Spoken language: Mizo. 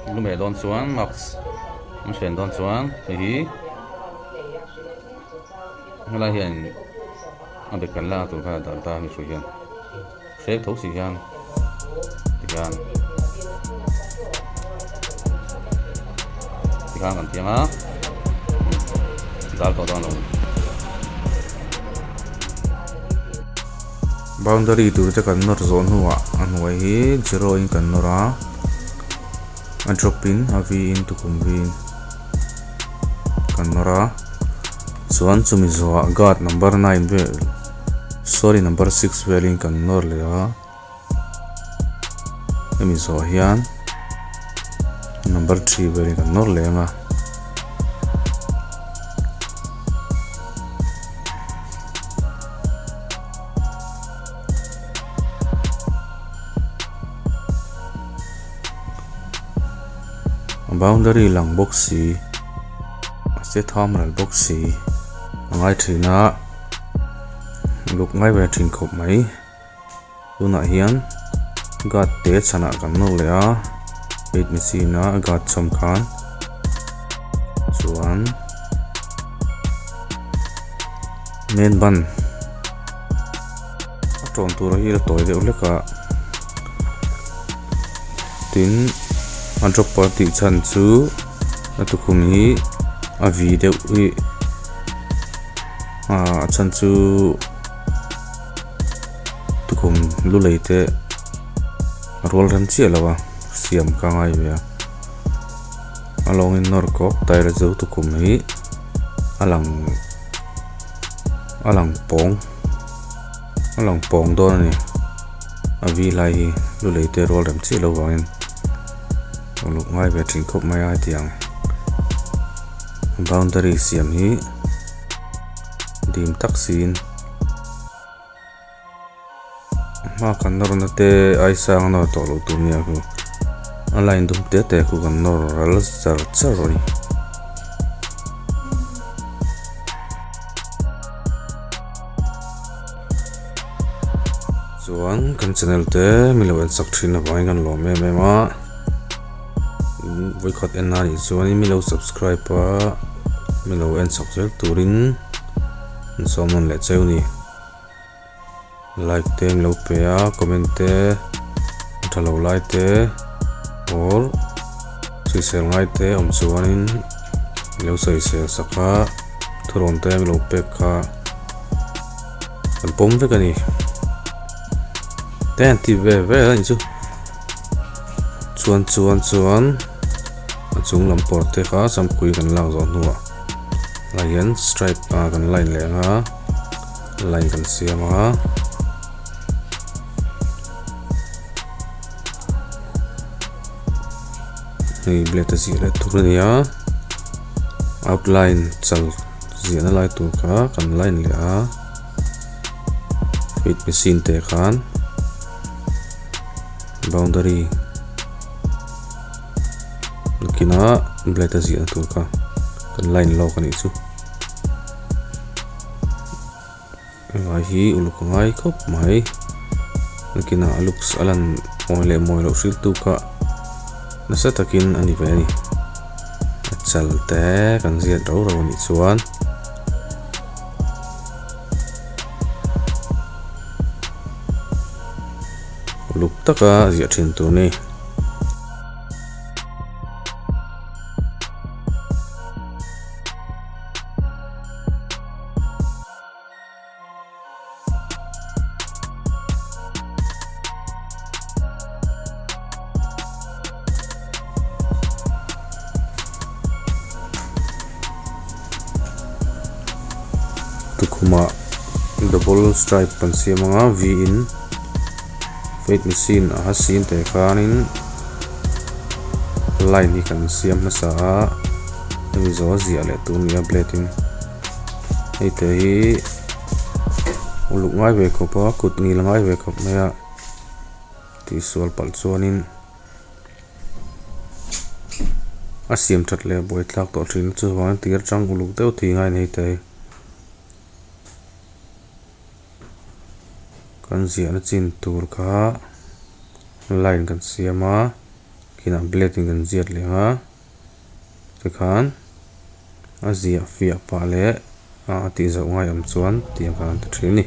Lumeh dawn chuan mask an hren dawn chuan hei hi helai hian a bag kan lak tur kha a dah ta a ni hrui hian hrek tho si hian tikhian tikhan kan piang a dal tawh dawn lo. Boundary tur te kan nawr zawh hnuah a hnuai hi zero in kan nawr a a drop in a v in tukhum v in kan nawr a chuan chumi zawhah guard number nine vel sorry number six velin kan nawr leh a hemi zawh hian number three velin kan nawr leh ang a. A boundary lang bawk si mahse tham ral bawk si a ngai thin a luk ngai ve thin khawp mai tunah hian guard te chhanah kan nawr leh a weight machine a guard chhawm khan chuan. Main ban a tawn tur hi a tawi deuh hlek a tin a dropper tih chhan chu a tukhum hi a vi deuh hi ah a chhan chu tukhum lu lei te a rual rem chiah lo a siam ka ngai ve a a lawngin nawr kawk tair chu tukhum hi a lang a lang pawng a lang pawng dawn a ni a vi lai hi lu lei te rual rem chiah loh vangin uluk ngai ve thin khawp mai a hetiang boundary siam hi dim tak siin. Hma kan nawr na te ai sang a nawr tawh loh tur nia khu a line dum te te khu kan nawr ral char char a ni. Chuan kan channel te mi lo en sak thin avangin kan lawm em em a vawikhat en na anih chuanin mi lo subscribe a mi lo en chak zel turin an sawm nawn leh cheu a ni. Like te an lo pe a comment te a tha lo lai te or sawisel ngai te awm chuanin i lo sawisel sak a thurawn te an lo pek kha an pawm vek a ni te an ti ve vel a ni chu chuan chuan chuan a chung lam pawr te kha sampui kan lak zawh hnuah ah hian stripe ah kan line leh ang a. Line kan siam a. Hei blade a ziah leh tur a ni a. Outline chal ziahna lai tur kha kan line leh a. Feet machine te khan boundary nakinah blade a ziahna tur kha kan line lawk a nih chu. Helai hi uluk a ngai khawp mai nakinah a looks a lan mawi leh mawi loh hrilh tu kha nasa takin a ni ve a ni a chal te kan ziat rau rau a nih chuan. Uluk taka ziah thin tur a ni. Tukhumah double stripe kan siam ang a V in fate machine a ha sin teh khanin line hi kan siam hmasa a. Hemi zawh a ziah leh tur nia blade in hei te hi uluk ngai ve khawp a kut ngil ngai ve khawp mai a tihsual palh chuanin a siam that leh buai thlak tawh thin chuvangin tir atang uluk deuh tih ngai a ni hei te hi. Kan ziahna chin tur kha line kan siam a. Kinah blade in kan ziat leh ang a tikhan a ziah fiah pah leh a tih zauh ngai awm chuan tiang khan an ti thin a ni.